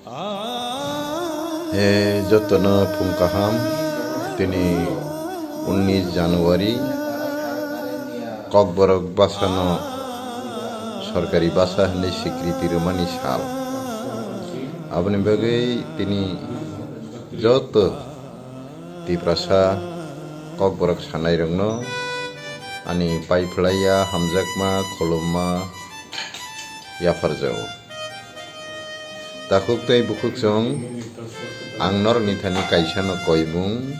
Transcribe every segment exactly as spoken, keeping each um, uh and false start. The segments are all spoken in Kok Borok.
E, jotono phung kaham, tini unnish January, Kokborok bwsano sorkari bwsa hwnwi sikriti rwmani sal. Aboni bagwi tini joto Tiprasa Kokborok sanairokno ani pai phlaiya hamjakma khulumma yapharjago. Takhuk tei bukhuk chwng, ang norokni thani kaisano koimung,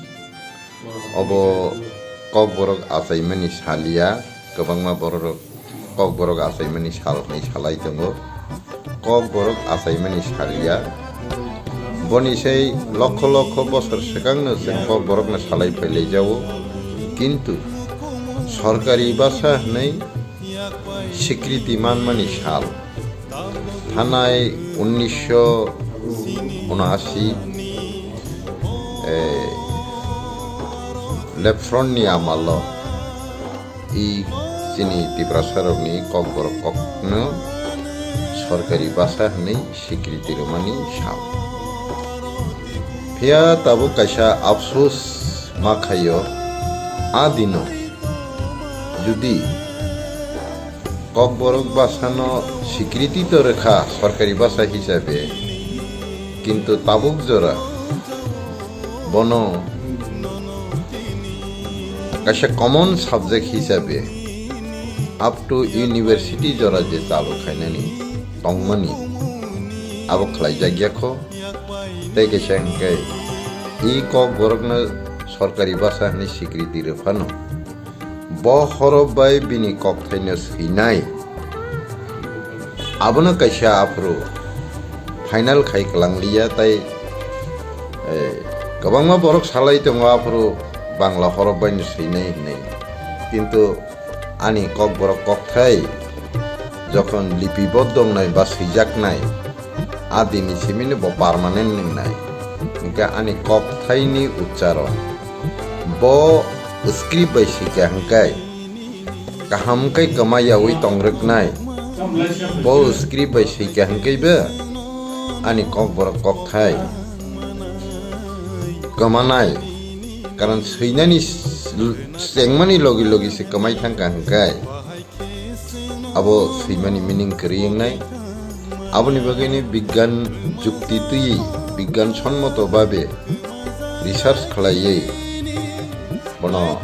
obo Kokborok achaimani saliya, kwbangma bororok Kokborok achaimani sal hwnwi salai tongo. Kokborok achaimani saliya. Boni sei lokho lokho bosor swkangno chwng Kokborokno salai phailaijao. Kintu sorkari bwsa hwnwi sikriti manmani sal. Thanai unnisho unashi, eh, Left Front ni amalo i chini Tiprasa rokni Kokborok kokno sorkari bwsa hwnwi sikriti rwmani sal. Phiya tabuk kaisa afsus ma khaio, a dino judi Kokborok bwsano sikriti to rwkha sorkari bwsa hisabe, kintu tabuk jora bono kaisa common subject hisabe up to university jora je chalu khainani tongmani abo khlaijak ya kho. Tei kaisa hwnkhe i Kokborokno sorkari bwsa hwnwi sikriti rwphano bo horo bai bini kokthaino swinai. Abono kaisa aphuru final khai kwlangliya, tai, eh, kwbangma borok salai tongo aphuru Bangla horo baino swinai hinwi. Kintu ani Kokborok kokthai jokhon lipiboddo wngnai ba swijaknai, a dini simino bo permanent wngnai. Hwnkhe ani kokthaini uchcharon bo script bai swikha hwnkhe kaham khe kwma yaui tongrwknai. Bo script bai swikha hwnkhe bo ani Kokborok kokthai kwmanai. Karon swinani s-, chengmani logi logi se kwmai thangkha hwnkhe abo swimani meaning kwrwi wngnai. Aboni bagwino bigyan jukti twiwi, bigyan sonmoto babe research khlaiwi bono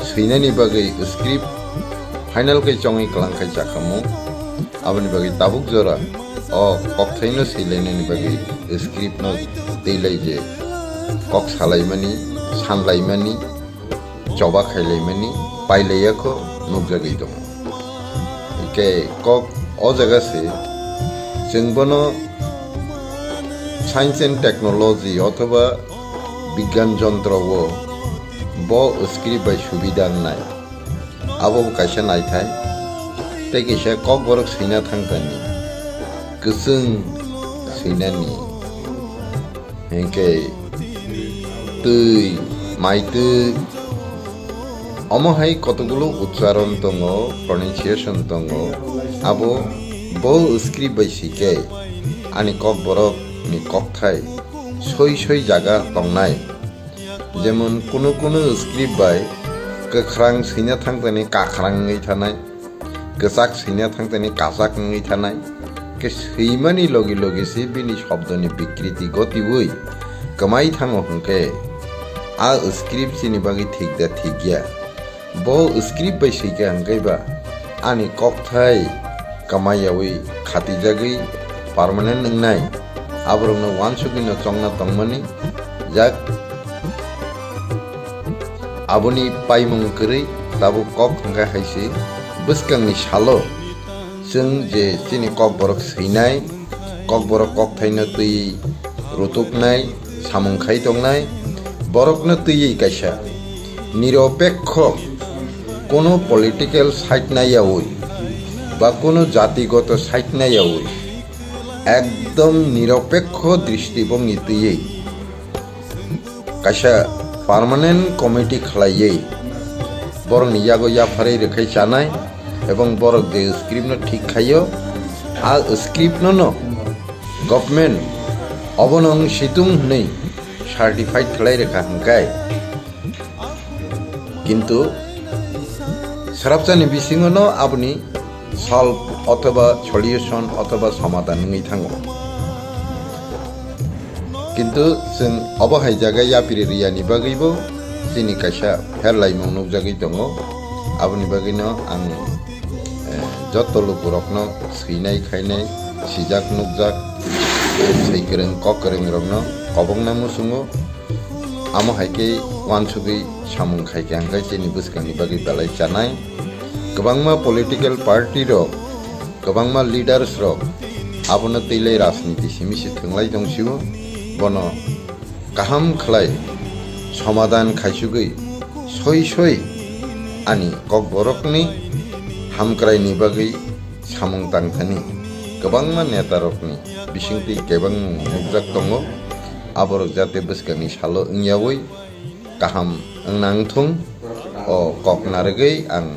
swinani bagwi script final khe chongwi kwlang khai chakhamu. Aboni bagwi tabuk jora o kokthaino swilainani bagwi script no twi lai je kok salaimani, sanlaimani, choba khailaimani, pailaiya kho nukjagwi tongo. Hwnkhe kok o jaga se chwng bono science and technology othoba bigyan jontro o bo script bai subida wngnai. Abo bo kaisa naithai. Tei kaisa Kokborok swina thangkani, kwchwng swinani, hwnkhe twi, maitwi. Omo hai kotokgulo uchcharon tongo, pronunciation tongo. Abo bo script bai swikhe ani Kokborokni kokthai soi soi jaga tongnai. Jemon kunu kunu script bai kwkhrang swina thangtani kakhrang wngwi thanai, kwchak swina thangtani kachak wngwi thanai. Khe swimani logi logi se bini shobdoni bikriti gotiwi kwmai thango hwnkhe a script chini bagwi thik da thik ya. Bo script bai swikha hwnkhe ba ani kokthai kwmai yaui khatijagwi permanent wngnai, aborokno uansugwino chongna tongmani jak. Aboni paimung kwrwi tabuk kok hwnkhe hai se bwskangni salo chwng je chini Kokborok swinai, Kokborok kokthaino twi rutuknai, samung khai tongnai, borokno twiwi kaisa niropekho, kono political side naiyaui ba kono jatigoto side naiyaui ekdom niropekho dristibongni twiwi kaisa permanent committee khlaiwi borokni yago yapharwi rwkhai chanai, ebong borok je script no thik khaio, a script no no Government obono wng situng hwnwi certified khlai rwkha hwnkhe, kintu srapchani bisingono aboni solve othoba solution othoba somadhan wngwi thango. Kintu chwng obo hai jaga yapri riyani bagwibo chini kaisa pherlaimung nukjagwi tongo. Aboni bagwino ang, eh, joto lukurokno swinai khainai, sijak nukjak, sei kwrwng kok kwrwngrokno kobokna muchungo. Amo hai khe uansugwi samung khai khe ang khe chini bwskangni bagwi belai chanai. Kwbangma political party rok, kwbangma leaders rok abono twilai rajniti simi se thwnglai tong sio. Bono kaham khlai somadhan khaisugwi soi soi ani kokborokni hamkraini bagwi samung tangthani kwbangma netarokni bisingtwi kebengmung nukjak tongo. Aborok jate bwskangni salo wngyawi kaham wngna wngthung. O kok narwgwi ang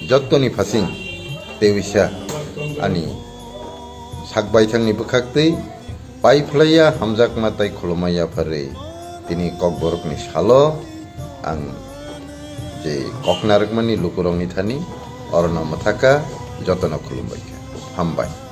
jottoni phasing tei uisa ani sak baithangni bwkhaktwi paiphlaiya hamjakma tei khulumma yapharwi tini kokborokni salo ang je kok narwkmani lukurokni thani orono mwthaka jotono khulumbai kha. Hambai.